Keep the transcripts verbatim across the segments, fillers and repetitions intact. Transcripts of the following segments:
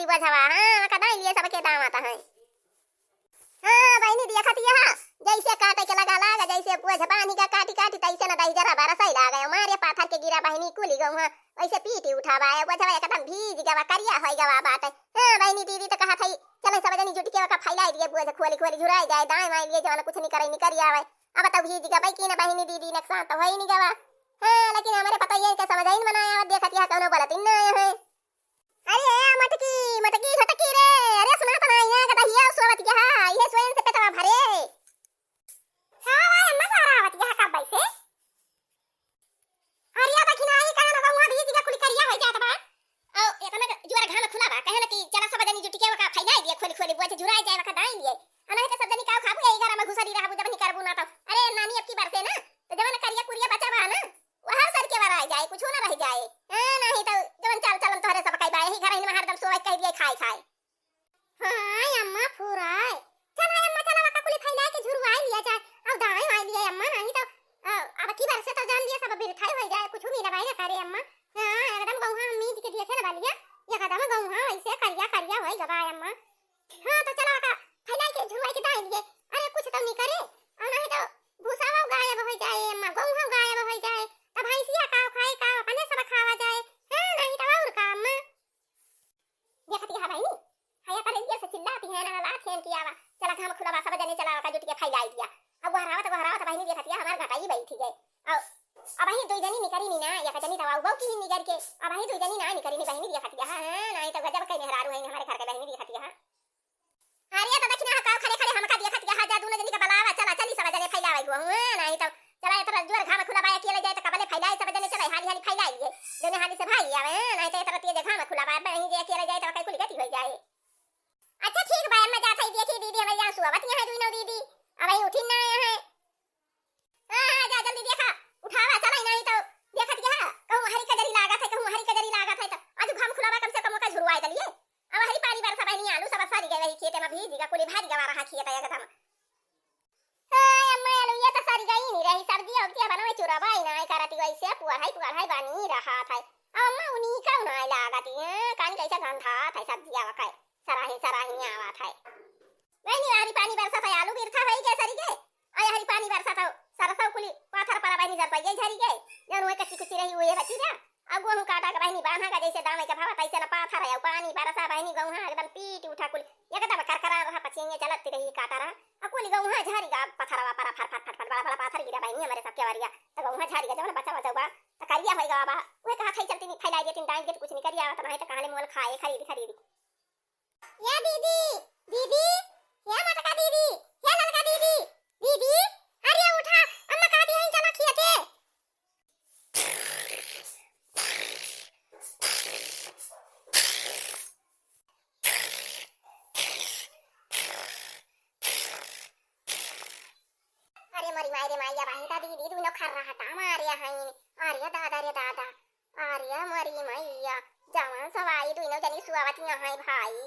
बोझवा, हाँ, ओका दाई लिए सबके दावत है। हाँ, बहिनी देखत यहा, जैसे काटे के लगा लागा, जैसे बोझ बान्ही का काटी काटी, तैसे न दही जरा बरसै लागे, मारे पाथर के गिरा बहिनी कुली गौहा, वैसे पीटी उठावा है, बोझवा एकदम भीज गवा, करिया होई गवा बाटे। हाँ, बहिनी दीदी तो कहत है, चले सब जनी जुट के ओका फैलाई दिए, बोझ खोली खोली झुराई जाए, दाएं बाएं लिए जवन कुछ निकरे निकरी आवे। अब तो भीज गवा कि न बहिनी दीदी, नुकसान तो होई नहीं गवा। हाँ, लेकिन हमरे पता ये के समझ ही न बनाया, देखत यहा कौनो बोलत ही न आया है। अरे ए मटकी, मटकी, झटकी रे, अरे सुना त ना, यहाँ का दहिया सोवत के हा, इहे सोयन से पेटवा भरे। हाँ, भाई, अम्मा सारा आवत यहाँ कब से? अरे या देखी ना, ई कारण बा, वहाँ भी दिया कुली करिया हो जात बा। औ, इतना जोर घाम खुला बा, कहे ना कि चला सब जनी जुट के ओका फैलाई दिए, खोली खोली बोझ झुराई जाए, ओका दाई लिए। अनही तो सब जनी का खाबू, यही घर में घुसरी रहबू, जब नहीं करबू ना तो। अरे नानी, अब की बरसे ना, तो जवन करिया कुरिया बचा बा ना, वह सर के बराए जाए, कुछ ना रह जाए। हाँ, नहीं तो जवन चाल चलन तोहरे सब कई बाए, ही घर ही में हरदम सोए कह दिए खाए खाए। हाँ, अम्मा फुराए। चल, हाय अम्मा, चल, अब कुली फैला के झुरवाए लिया जाए। अब दाएं वाए लिए अम्मा, नहीं तो, अ, अब की बार से तो जान लिया सब बिरथाई हो जाए, कुछ मिला भाई ना करे अम्मा। हाँ, एकदम गौहा मीज के दिए थे ना बलिया, एकदम गौहा ऐसे करिया करिया होई गवा अम्मा। हाँ, तो चला का फैलाई के झुरवाई के दाई लिए। अरे, कुछ तो नहीं करे, और नहीं तो भूसा हो गायब हो जाए, अम्मा, गौहा गायब हो जाए, तब भैंसिया का खाए का, अपने सब खावा जाए। हाँ, नहीं तो और का, अम्मा। देखत यहा बहिनी, हया करे दिया से चिल्लाती है ना, लात खेन किया वा। चला घाम खुला बा, सब जने चला का जुट के फैलाई दिया। अब वहरावत, वहरावत बहिनी देखत यहा हमार घटाई बैठी गए। अब, अब ही दो जनी निकरी नी ना, या जनी दवा उबाऊ की ही निकर के, अब ही दो जनी ना निकरी नी बहिनी देखत यहा। हाँ, नहीं तो गजब के मेहरारू है हमारे घर के बहिनी देखत यहा। अरे तो देखी ना, का खड़े खड़े हमका देखत यहा, जा दोनों जनी के बुलावा, चला, चली सब जने फैलावे गो। हाँ, नहीं तो चला, इतना जोर घाम खुला बा, अकेले जाए तो कबले फैलाए, सब जने चला, हाली हाली फैलाई लिए, दोनों हाली से भाई आवे। हाँ, नहीं तो इतना तेज घाम खुला बा, बहिनी जे अकेले जाए तो कई कुल गति हो जाए। अच्छा ठीक बा, मैं जात हई, देखी दीदी हमारे यहाँ सुआवत यहाँ है, दोनों दीदी अब ही उठी ना आया है। हाँ, हाँ, जा जल्दी देखा, उठावा, चला ही नहीं तो देखत यहा, कहूँ हरी कजरी लागत है, कहूँ हरी कजरी लागत है, तो आज घाम खुला बा, कम से कम ओका झुरवाए दलिए। अब हरी पानी बरसा बहिनी, आलू सब सरी गए, वही खेते में भीज गवा, कुली भारी गवा रहा खेत एकदम। हाय अम्मा, आलू ये तो सरी गई नहीं रही, सब्जी उब्जी बनवे चुरवाई नहीं करती, वैसे पुअढ़ाई पुअढ़ाई बनी रहा था। अम्मा उन्हीं का नहीं लागत है, कान कैसे गंधा था सब्जिया वकाए, सराही सराही आवा था। बहिनी, हरी पानी बरसा था, आलू बिरथा होई के सरी गए, आ हरी पानी बरसा था, सरसों कुली पाथर पर बहिनी सर पर ये झरी गए, जौन हुए कच्ची कुच्ची रही हुए बची जा। अब गोहूँ काटा के बहिनी बांधा का जैसे दामे के भावा तैसे न पाथर है, पानी बरसा बहिनी गौहा एकदम पीट उठा कुली, एकदम करकरा रहा, पछिया चलत रही काटा रहा, आ कुली गौहा झरी गा पथरवा पर फट फट फट फट बड़ा बड़ा पाथर गिरा बहिनी हमारे सबके वरिया, तो गौहा झरी गा जौन बचा बचा बा, तो करिया होई गवा बा, वह कहा खाई चलती नहीं फैलाई देती दाई देती कुछ नहीं करिया, तो नहीं तो कहाले मोल खाए खरीद खरीद। या दीदी, दीदी, या मोटका दीदी, या ललका दीदी, दीदी, अरे उठा, अम्मा कहती है चला खियाते। अरे मरी माई रे माई, अब आही दादी, दीदी दुनो खर्राटा मारे हैं। अरे दादा रे दादा, अरे मरी मैया, जवान सवाई दुनो जनी सुआवत यहाँ है भाई।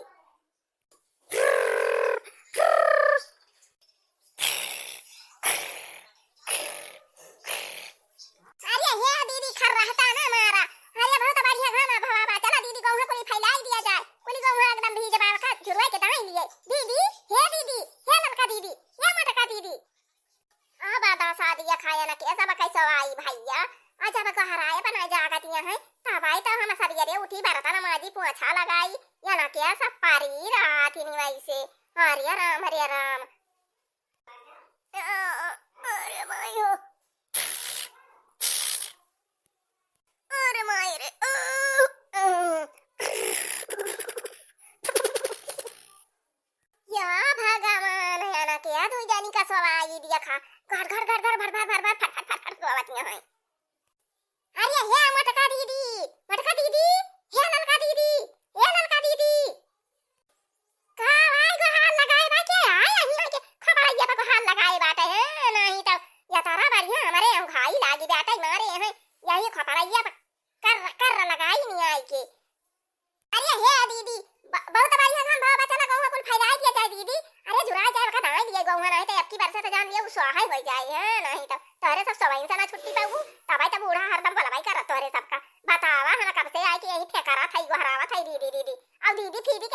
अरे हे दीदी, खर्राटा ना मारा। अरे बहुत बढ़िया घाम भवा बा। चला दीदी, गौहा कुली फैलाई दिया जाए। कुली गौहा एकदम भीज बा, का झुरवाई के दाई लिए। दीदी, हे दीदी, हे ललका दीदी, हे मोटका दीदी। आ बादा शादी या खाया ना के सब कैसे आई भैया। आ जब गहराए बनाए जागत यहाँ है, तब आई तो हम सवेरे उठी बर्तन माजी पोछा लगाई। या ना के सब पारी रात ही नहीं वैसे। हरे राम, हरे राम। अरे माई हो। अरे माई रे। या भगवान, या ना के दुई जनी का सवाई दिया खा। घर घर घर घर भर भर भर भर फट फट फट फट सोवत यहाँ है। अरे हे मोटका दीदी, मोटका दीदी, हे ललका दीदी, हे ललका दीदी। का भाई गोहार लगाए बा के? आए यहीं आके खपड़ैया पे गोहार लगाए बाटे हैं, नहीं तो या तारा बढ़िया हमारे यहाँ घाई लागी बाटे मारे हैं, यही खपड़ैया पे कर कर लगाई नहीं आई के। अरे हे दीदी, ब-, बहुत बढ़िया काम भवा बा, चला गौहा कुल फैलाई दिया जाए दीदी। अरे झुरा जाए बका दाई दिए गौहा, नहीं तो अब की बरसे तो जान लिए उ स्वाहा हो जाए है, नहीं तो तोहरे सब सवैन से ना छुट्टी पाऊ, तबाई तो बूढ़ा हरदम बोलबाई करत तोहरे सबका। बतावा हम कब से आए कि यही फेकरा था, गोहरावा था दीदी दीदी। अब दीदी फीदी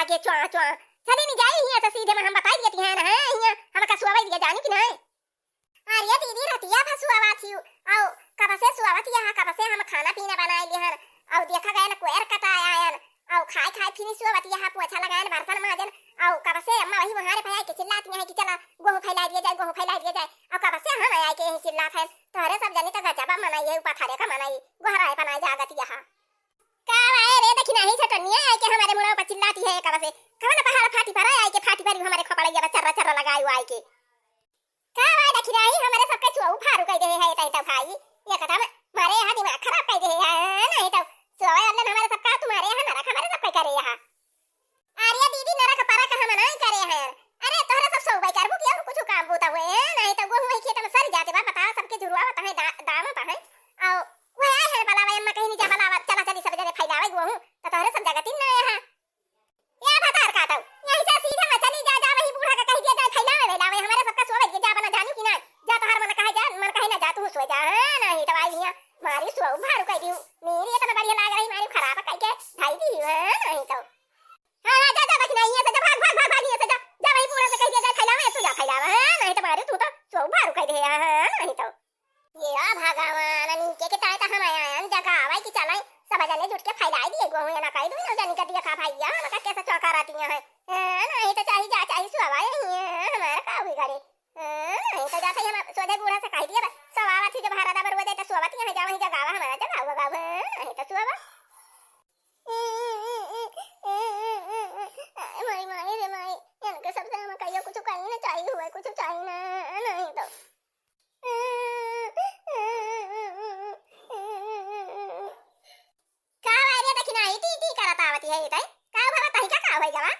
आगे च्वा च्वा। चली नी जाई हियाँ से सीधे में हम बताई दियत है ना, हियाँ हमका सोवै दिया जानी कि नाहीं। अरे दीदी, रतिया भर सोवत हियू, अउ कब से सोवत हिया, कब से हम खाना पीना बनाए लिहन, अउ देखा गए ना कोयर कटाए आयन, अउ खाए खाए फिर सोवत हिया, पोछा लगायन, बर्तन माजन, अउ कब से अम्मा वही वहाँ रे भैया के चिल्लाती हैं कि चला गोहूँ फैला दिया जाए, गोहूँ फैला दिया जाए, अउ कब से हम आए के यही चिल्लात हैं, तोहरे सब जनी तो गजब मनई है, पथरे का मनई, गोहराए बनाए जागत यहाँ। का भाई रे, देखी नहीं सटनिया आए के हमारे मुड़वा पर चिल्लाती है कब से, कवन पहाड़ फाटी पर आए के फाटी पर हमारे खोपड़ैया पर चर्रा चर्रा लगाई आए के। का भाई देखी नहीं, हमारे सबके सोऊ फारू कह दे है, तै तो भाई, ये कथा में मारे यहाँ दिमाग खराब कह दे है, नहीं तो सोए अल्लन हमारे सबका, तुम्हारे यहाँ नरक हमारे सबके करे यहाँ। अरे दीदी, नरक परक हम नहीं करे हैं। अरे तोहरे सब सोबे करबू कि और कुछ काम बूता हुए हैं? नहीं तो गोहूँ वही खेत में सर जाते बा, बताओ सबके जुरुआ बता है, दा-, दाम बता है। आओ, वह आए हैं बलावे, अम्मा कहीं नहीं जा बलावा, चला चली सब जने फैलावे गोहूँ, तो तोहरे सब जगत ही ना यहाँ। या भतार काटो, यहीं से सीधा में चली जा, जा वही बूढ़ा का कह दिया जाए फैलावे, फैलावे, हमारे सबका सोवे दिए जा, बना जानू कि ना, जा तोहर मन कहे जा, मन कहे ना जा, तू सोए जा, हाँ, नहीं तो आई हियाँ, मारी सोऊ भारू कह दियो, मेरी इतना बढ़िया लाग रही, मारी खराब कह के ढाई दी, हाँ, नहीं तो। हाँ, हाँ, जा, जा, बस नहीं, यहाँ से जा, भाग, भाग, भाग, भाग, यहाँ से जा। जा, वही बूढ़ा से कह दिया जाए, फैलावे, तू जा, फैलावे, हाँ, नहीं तो मारे, तू तो सोऊ भारू कह दे, हाँ, हाँ, नहीं तो। ये भगवान, नीचे के ताए तो हम आए, आए, जगह आवे कि चलाए, सब जने जुट के फैलाए दिए, गोहूँ, ये ना कह दूँ, ना जानी कर दिया का भाई, या, ना कैसे चौका रहती है, हाँ, नहीं तो चाही जा, चाही सुआवा, यही है, हमारा का हुई घरे, हाँ, नहीं तो जाते ही हम सोझे बूढ़ा से कह दिया, बस, सब आवा थी, जब हरा दबर हो जाए, तो सुआवा थी, यहाँ जावा, ही जगह आवा, हमारा जगह आवा, हाँ, नहीं तो सुआवा। माई, माई रे माई, इनके सबसे हम कहियो कुछ कहीं ना चाहिए हुए, कुछ चाहिए ना, नहीं तो। का बारे देखी ना, ई टी टी करत आवती है, ई तई? का भवा तही का, का होई गवा?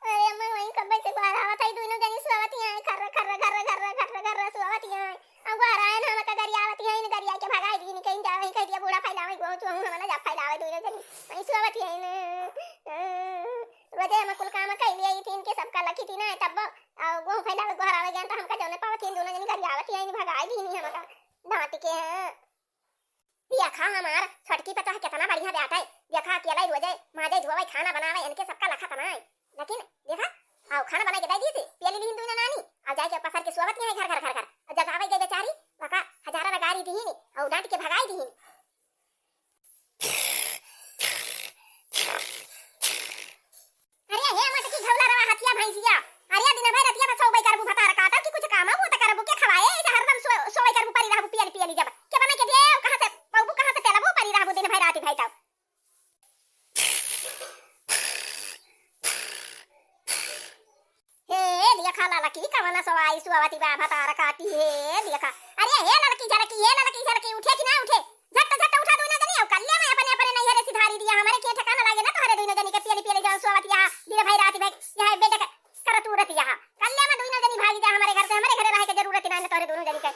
अरे अम्मा, वहीं कब्बे से गोहरावत है, दुइनो जनी सुआवती हैं, खर्र, खर्र, खर्र, खर्र, खर्र, खर्र सुआवती हैं। अब गोहराए ना, हमका गरियावती हैं, इन गरिया के भगाई दीन, कहीं जावे, कह दिया बूढ़ा फैलावे, गोहूँ चोहूँ हम ना जा फैलावे, दुइनो जनी वहीं सुआवती हैं। रोजे हम कुल काम कइ लिए, ई तीन के सबका लखी थी ना, तब, आ, गोहूँ फैलावे, गोहरावे गए, तो हमका जौने पावती हैं, दुइनो जनी गरियावती हैं, भगाई दीन हमका, डांट के हैं। देखा हमार छोटकी पतोह केतना बढ़िया बाटे। देखा अकेला ही रोजे माजे धोवे, खाना बनावे, इनके सबका लखा तना है। लेकिन देखा, आओ खाना बनाए के दे दी थी, पियली लिहिन दुइनो नानी, आओ जाए के पसर के सोवत नहीं है घर, घर, घर, घर। और जगावे गए बेचारी, वका हजारा नगारी दिहिन, और डांट के भगाई दिहिन। अरे हे मोटकी घौला रवा हथिया भैंसिया, अरे दिन भर रतिया में सोवै करबू भतार काटब कि कुछ काम वो त करबू के खवाए, ऐसे हरदम सो-, सोवै करबू परी रहबू पियली पियली जब। के बना के दे, कहाँ से पौबू, कहाँ से पेलबू परी रहबू दिन भर राती भई तब। हे देखा ललकी कवन सवाई सुआवती बा भतार काटी, हे देखा। अरे हे ललकी झलकी, हे ललकी झलकी, उठे कि ना उठे? झट झट उठा दुइनो जनी, अब कल्ले में अपने अपने नैहरे सिधारी दिया, हमरे के ठिकाना लागे ना तोहरे दुइनो जनी के पियली पियली जाओ सोवत यहाँ दिन भई राती भई यहाँ बेड क-, करत उरत यहाँ। कल्ले में दुइनो जनी भागी जा हमरे घर से, हमरे घरे रहे के जरूरत ही ना है तोहरे दुइनो जनी के।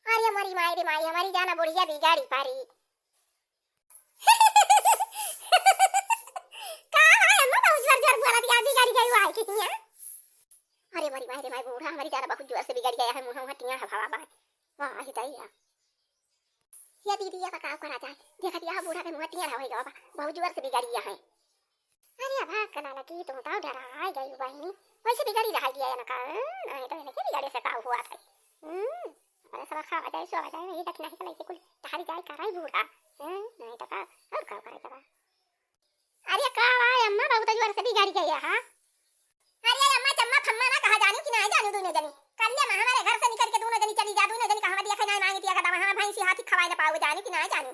अरे मोरी माई रे माई, हमारी जाना बुढ़िया बिगाड़ी पारी। का भाई अम्मा बहुत जोर जोर बोला दिया, बिगाड़ी गई हुआ है कि हियाँ? अरे मोरी माई रे माई, बूढ़ा हमारी जाना बहुत जोर से बिगड़ गया है, मुँह हटिया है भावा बाय। वाह ही दैया। ये दीदी, ये का करा जाए? देखा दिया बूढ़ा के मुँह टिया रहा होइगा बाबा, बहुत जोर से बिगड़ी है। अरे अब हाँ कना लगी, तुम तो डराए गई बहिनी, वैसे बिगड़ी रहा गया है ना का? नहीं तो इनके बिगड़े से का हुआ था? हम्म, अरे सब खावा जाए, सोवा जाए, वही दक्षिणा ही तो लेके कुल टहरी जाए कराई बूढ़ा। हम्म, नहीं तो का, और का करे जरा? अरे का भाई अम्मा, बहुत जोर से बिगड़ी गई है, हाँ? अरे अम्मा, चम्मा फम्मा ना कहा, जानू कि ना जानू दुइनो जनी। कल्ले में हमारे घर से निकल के दुइनो जनी चली जा, दुइनो जनी का हम दिया खाना मांगी दिया, कदम हमारे भैंसी हाथी खवाए ना पाओगे, जानू कि ना जानू।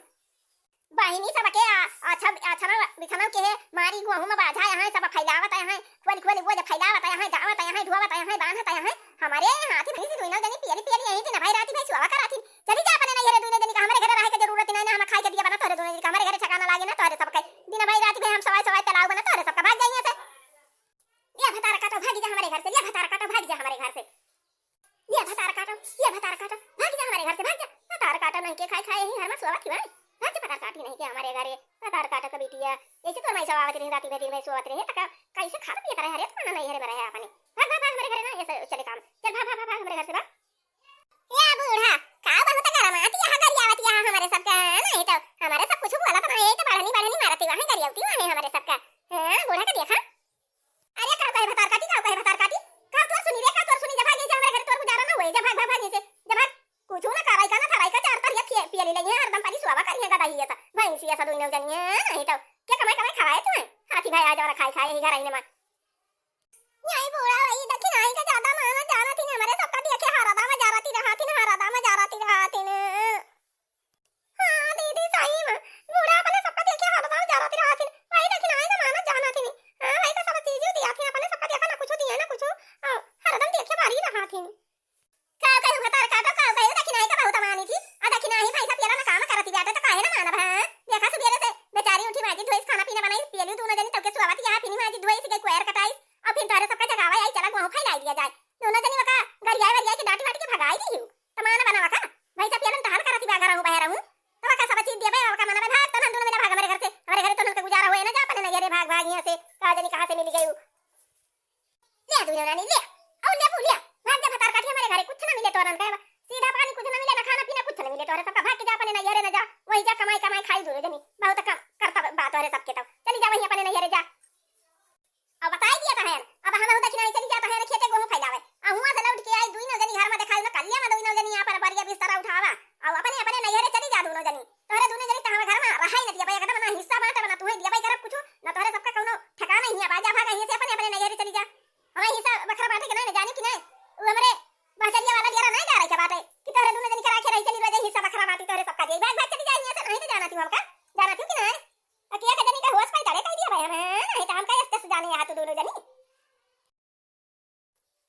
बहिनी सबके आ-, अच्छा, अच्छा ना बिछना के है, मारी गोहूँ में बाझा यहाँ सब फैलावत यहाँ, खोल खोल वो जे फैलावत यहाँ, जावत यहाँ, ढोवत यहाँ, बांधत यहाँ, हमारे हाथी भैंसी दुइनो जनी पियली पियली यहीं दिन भई राती भई सुआवा कराथी। चली जा अपने नैहरे, दुइनो जनी का हमरे घरे रहे के जरूरत नहीं ना, हम खाए के दिया बना तोहरे दुइनो जनी का, हमरे घरे ठिकाना लागे ना तोहरे सबके। दिन भई राती भई हम सवाई सवाई पेलाऊ बना तोहरे सबका, भाग जाइए से। ये भतार काटो, भागी जा हमरे घर से, ये भतार काटो, भागी जा हमरे घर से। ये भतार काटो, ये भतार काटो, भागी जा हमरे घर से, भाग जा। भतार काटो नहीं के खाए खाए यही घर में सोवत ही बानी। भाग जा भतार काटी नहीं के हमरे घरे, भतार काटो का बिटिया। ऐसे तो मैं सोवत रही, राती भर दिन भर सोवत रही, तका कैसे खात पियत रहे, हरे तो नहीं हरे में रहे अपने। भाग, भाग, भाग हमरे घरे ना, ऐसे चले काम। चल भाग, भाग, भाग, भाग हमरे घर से भाग। या बूढ़ा, का बहुत गरमाती यहाँ गरियावती यहाँ हमरे सबका, नहीं तो हमरे सब कुछ बोलत नहीं, तो बढ़नी बढ़नी मारती वहाँ गरियावती वहाँ हमरे सबका। हाँ, बूढ़ा के देख ऐसा दुइनौ जनिया, नहीं तो के कमाई कमाई खवाए तुम्हें? हाथी भाई आ जाओ ना खाई खाए, यही घर आईने माँ। यही बूढ़ा वही दखिनाही का ज्यादा माना जाना थी, हमरे सबका देखे हरदा में जा रहा थी, हरदा में जा रहा थी। हाँ दीदी, सही में, बूढ़ा अपने सबका देखे हरदा में जा रहा थी। वही दखिनाही का माना जाना थी। हाँ, वही का सब चीज दिया थी, अपने सबका देखा ना कुछ दिया ना कुछ, हरदम देखे बारी रहा थी। का कहियो भतार काटो, का कहियो दखिनाही का बहुत मानी थी। आ दखिनाही पैसा पियला ना काम करती बाटे तो काहे ना मानब, हाँ? देखा सुबेरे से बेचारी उठी, माजी धोइस, खाना पीना बनाई, पियली दुनो जनी, तब के सुआवत यहाँ फिनी माजी धोइस गई, कोयर कटाई, और फिर तोहरे सबका जगावा आई, चला गोहूँ फैलाई दिया जाए। दुनो जनी वका गरियाए वरियाए के डांटी वाटी के भगाई दी हूँ। तो माना बना वका, भैंसा पियलन तहान करती बा, घर रहूँ, बहे रहूँ। तो वका सब चीज दिया बे, वका माना बे, भाग तो ना दुनो मिला भाग हमारे घर से, हमारे घरे तो उनका गुजारा होए ना, जा अपने नैहरे भाग, भाग यहाँ से, का जनी कहाँ से मिली गई हूँ। ले दुनो नानी, ले। औ ले बू, ले। भाग जा भतार काटी, हमारे घरे कुछ ना मिले तोरन के। सीधा पानी कुछ ना मिले, ना खाना पीना कुछ ना मिले तोरे। सबका भाग के जा अपने नैहरे ना जा। वही जा कमाई कमाई खाई दुनो जनी। बहुत कम करता बा तोरे सबके तब। चली जा वहीं अपने नैहरे जा। अब बताई दिया तहन। अब हम दखिनाही चली जा तहन खेते गोहूँ फैलावे। आ हुआं से लौट के आई दुइनो जनी घर में देखाई ना कलिया में दुइनो जनी यहाँ पर बढ़िया बिस्तरा उठावा। अब अपने अपने नैहरे चली जा दुनो जनी। तोहरे दुनो जनी त हमरे घर में रहाई न दिया भाई, एकदम ना हिस्सा बांटे बना तुहे दिया भाई करब कुछ, ना तोहरे सबका कौनो ठिकाना ही है, बाजा भागा ही से अपने अपने नैहरे चली जा। हमारे हिस्सा बखरा बांटे के नहीं जानी कि नहीं, वो हमरे बहचरिया वाला डेरा नहीं जा रही बाटे कि तोहरे दुनो जनी के राखे रही चली रह जाई हिस्सा बखरा बांटी तोहरे सबका दे भाग भाग चली जाई यहाँ से, नहीं तो जाना तू हमका, जाना तू कि नहीं? अकिया का जनी का होश पाई तड़े कह दिया भाई हम, नहीं तो हमका यस तस जाने यहाँ तू दुनो जनी।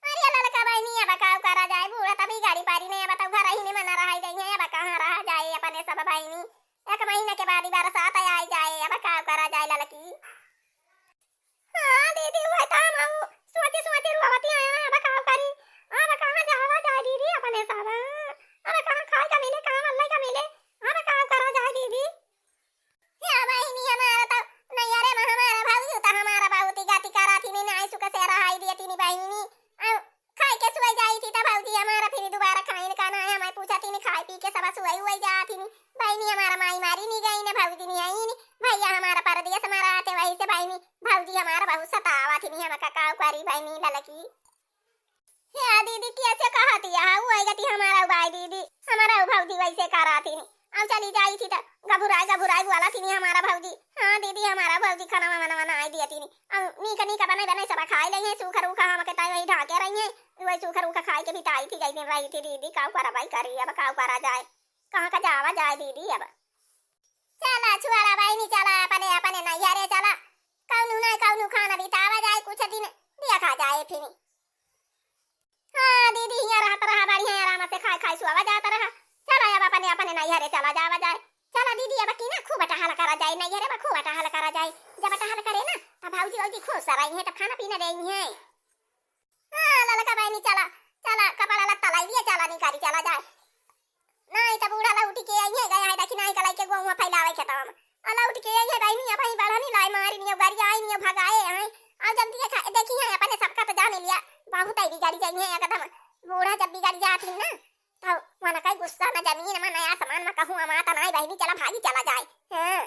अरे ललका बहिनी, अब काव करा जाए, बूढ़ा तभी गाड़ी पारी नहीं, अब तो घर ही में मना रहा जाइए, अब कहाँ रहा जाए अपने सब बहिनी। एक महीना के बाद ही बरसात आई जाए, अब काव करा जाए ललकी। हाँ दीदी, वह तो हम सोचे सोचे रोवती आया, अब काव करी, अब कहाँ जावा जाए दीदी अपने सब, अब कहाँ खाए का मिले, कहाँ मल्ले का मिले, अब काव करा जाए दीदी। या बहिनी, हमारा तो नैहरे में हमारा भौजी तो हमारा बहुत ही गति करा थी, नहीं सुख से रहाई दिया थी बहिनी। आ, खाए के सुई जाई थी तो भौजी हमारा फिर दोबारा खाइन का ना है, हमें पूछा थी, खाए पी के सब सुई हुई जा थी। बहिनी हमारा माई मारी नहीं गई ना, भौजी नहीं आई नहीं, भैया हमारा परदेश में रहते, वही से बहिनी भौजी हमारा बहुत सतावा थी, हम का काव करी बहिनी ललकी। हे दीदी, कैसे कहती है? ऊ आई गती हमारा उबाई दीदी, हमारा उ भौजी वैसे करा थी। अब चली जाई थी तो गभुराई गभुराई बोला थी हमारा भौजी। हाँ दीदी, हमारा भौजी खाना वाना बनाई दिया थी। अब नीक नीक बनाई बनाई सब खाई लेंगे, सूखा रूखा हम के ताई वही ढाके रही है, वही सूखा रूखा खाई के बिताई थी, जैसे रही थी दीदी, काव करवाई करी, अब काव करा जाए, कहाँ का जावा जाए दीदी अब। चला छुआरा बहिनी, चला अपने अपने नैहरे चला, कौनू ना कौनू खाना बितावा जाए, कुछ दिन देखा जाए फिर। हाँ दीदी, हियाँ रहत रहा, बढ़िया आराम से खाए खाए सुआवा जात रहा। चला अब अपने अपने नैहरे चला जावा जाए। चला दीदी, अब की ना खूब टहल करा जाए, नैहरे में खूब टहल करा जाए। जब टहल करे ना, तब भौजी वौजी खुश रही है, तब खाना पीना देई है। हाँ ललका बहिनी, चला, चला कपड़ा लत्ता लाई लिया, चला निकारी चला जाए। नहीं तो बूढ़ा लौट के आई है, गया है दखिनाही का लाइके गोहुआ फैलावे खेतवा में। आ लौट के आई है बहिनी, अब ही बढ़नी लाई मारी नियो, गरिया आई नियो, भगाए हैं। अब जब देखा, देखी है अपने सबका तो जाने लिया, बहुत ही बिगड़ जाई है एकदम। बूढ़ा जब बिगड़ जाती ना, तो मन का गुस्सा न जमीन में, न आसमान में, कहूँ अमात नहीं बहिनी, चला भागी चला जाए। हाँ।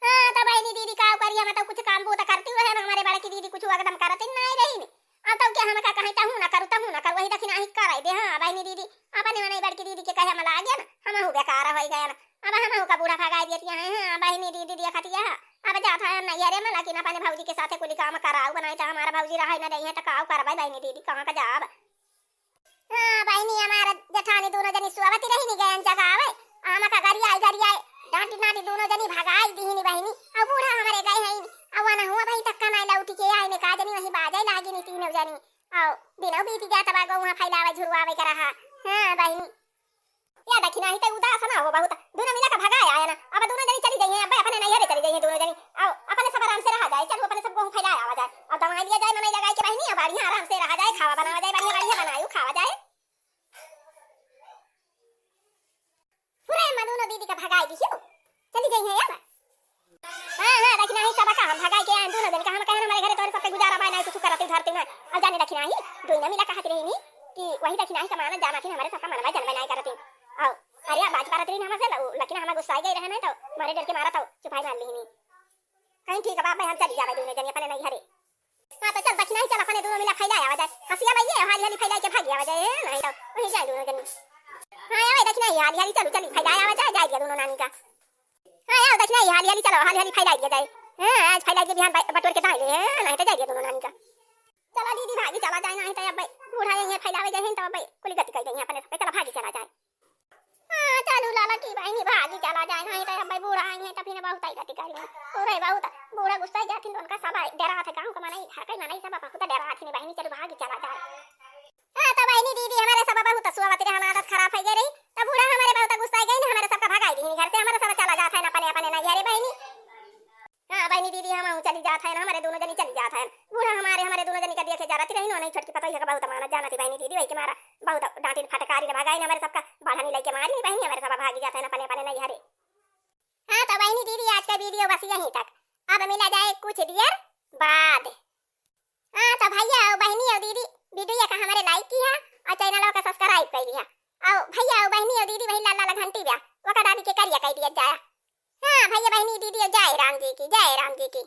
हाँ, तो बहिनी दीदी का करी, हम तो कुछ काम बूता करती रहे ना, हमारे बड़की दीदी कुछ एकदम करती नहीं रही नी। अब तो क्या हम का कहें, तहूँ ना करू, तहूँ ना करू, वही दखिनाही कराई दे। हाँ बहिनी दीदी, अपने मने बड़की दीदी के कहे मला आ गया ना, हम हूँ बेकार हो गया ना। अब हम हूँ का बूढ़ा भगाई देती है। हाँ बहिनी दीदी देखती है, अब जाता है नैहरे में, लेकिन अपने भौजी के साथे कुली काम कराऊ बनाई, तो हमारा भौजी रहाई ना रही है, तो काव करवाई बहिनी दीदी, कहाँ का जाब। हाँ बहिनी, हमार जेठानी दुनो जनी सुआवती रही नी गयन जगावे, आमा का गरियाई गरियाई, डांटी डांटी दुनो जनी भगाई दीहिनी बहिनी। अब बूढ़ा हमारे गए हैं, अब वना हुआ बहिन तक का नहीं लौटी के आए ने का जनी वही बाजे लागी नी तीनों जनी। अब दिनों बीती जात बा, गहुआ फैलावे झुरवावे के रहा। हाँ बहिनी। या दखिनाही तो उदास ना हो बहुत, दुनो मिला के भगाए आया ना। अब दुनो जनी चली जाइए, अब अपने नैहरे चली जाइए दुनो जनी। अब अपने सब आराम से रहा जाए, चलो अपने सब गहुआ फैलाए आवा जाए। अब दवाई लिया जाए, मनई लगाई के बहिनी, अब बढ़िया आराम से रहा जाए, खावा बनावा जाए, बढ़िया बढ़िया बनायू खावा जाए। पूरा एमा दुनो दीदी का भगाई दियो, चली जाइए अब। हाँ, हाँ, दखिनाही सब का हम भगाई के आए दुनो जनी का, हम कहे हमारे घरे तोरे सबके गुजारा बाय, नहीं कुछ करते धरते ना। अब जाने दखिनाही, दुइना मिला कहत रही नी कि वही दखिनाही का माना जाना कि हमारे सबका मनवा जनवा नहीं करते। आओ, अरे, अब बाज पारत रही ना हमसे, लेकिन हम गुस्सा गए रहे ना, तो मारे डर के मारा तो चुपाई मार ली नी। कहीं ठीक है, बाप भाई, हम चली जावे दुनो जनी अपने नैहरे। हाँ, तो चल दखिनाही, चल अपने दुनो मिला फैला आवा जाए। हंसिया भैया, हाली हाली फैला के भागी आवा जाए, नहीं तो वही जाए दुनो जनी। हाँ, आवे दखिनाही, हाली हाली चलू, चली फैला आवा जाए, जाए दिया दुनो नानी का। नहीं, हाली हाली चलो, हाली हाली फैला दिया जाए। हाँ, आज फैला दिया, बिहान ब-, बटोर के दाई ले, हाँ, नहीं तो जाइए दोनों नानी का। चला दीदी, भागी चला जाए, नहीं तो अब बूढ़ा यहीं फैलावे जाए, तो अब कुल गति कर देंगे अपने, चला भागी चला जाए। हाँ, चलू लाला की बहिनी, भागी चला जाए, नहीं तो अब बूढ़ा आई है, तो फिर बहुत आई गति करी। अरे बहुत, बूढ़ा गुस्सा जाथिन, तो उनका सब डरा था, गाँव का मनई, हर कोई मनई सब बहुत डरा थी बहिनी, चलू भागी चला जाए। हाँ, तो बहिनी दीदी, हमारे सब बहुत सुअवत रहे, हमार आदत खराब हो गई रही, तो बूढ़ा हमारे बहुत गुस्सा गई ना, हमारे सबका भगाई दी घर से, हमारे सब चला जात है ना अपने अपने नैहरे बहिनी। हाँ बहिनी दीदी, हम चली जात है ना, हमारे दोनों जनी चली जात है। बूढ़ा हमारे, हमारे दोनों जनी का देखे जा रही ना, नहीं छोटकी पतोहिया का बहुत मानत जानत ही बहिनी दीदी, वही के मारा बहुत डांटिन फटकारी ना भगाई ना, हमारे सबका बढ़नी लेके मारी बहिनी, हमारे सब भागी जात है ना अपने अपने नैहरे। हाँ तो बहिनी दीदी, आज का वीडियो बस यहीं तक, अब मिला जाए कुछ देर बाद। हाँ तो भैया और बहिनी और दीदी, वीडियो का हमारे लाइक किया और चैनल का सब्सक्राइब कर दिया। और भैया और बहिनी और दीदी, वही लाल लाल घंटी बा, ओका दाबी के करिया कर दिया जाए। हाँ भैया बहिनी दीदी, जय राम जी की, जय राम जी की।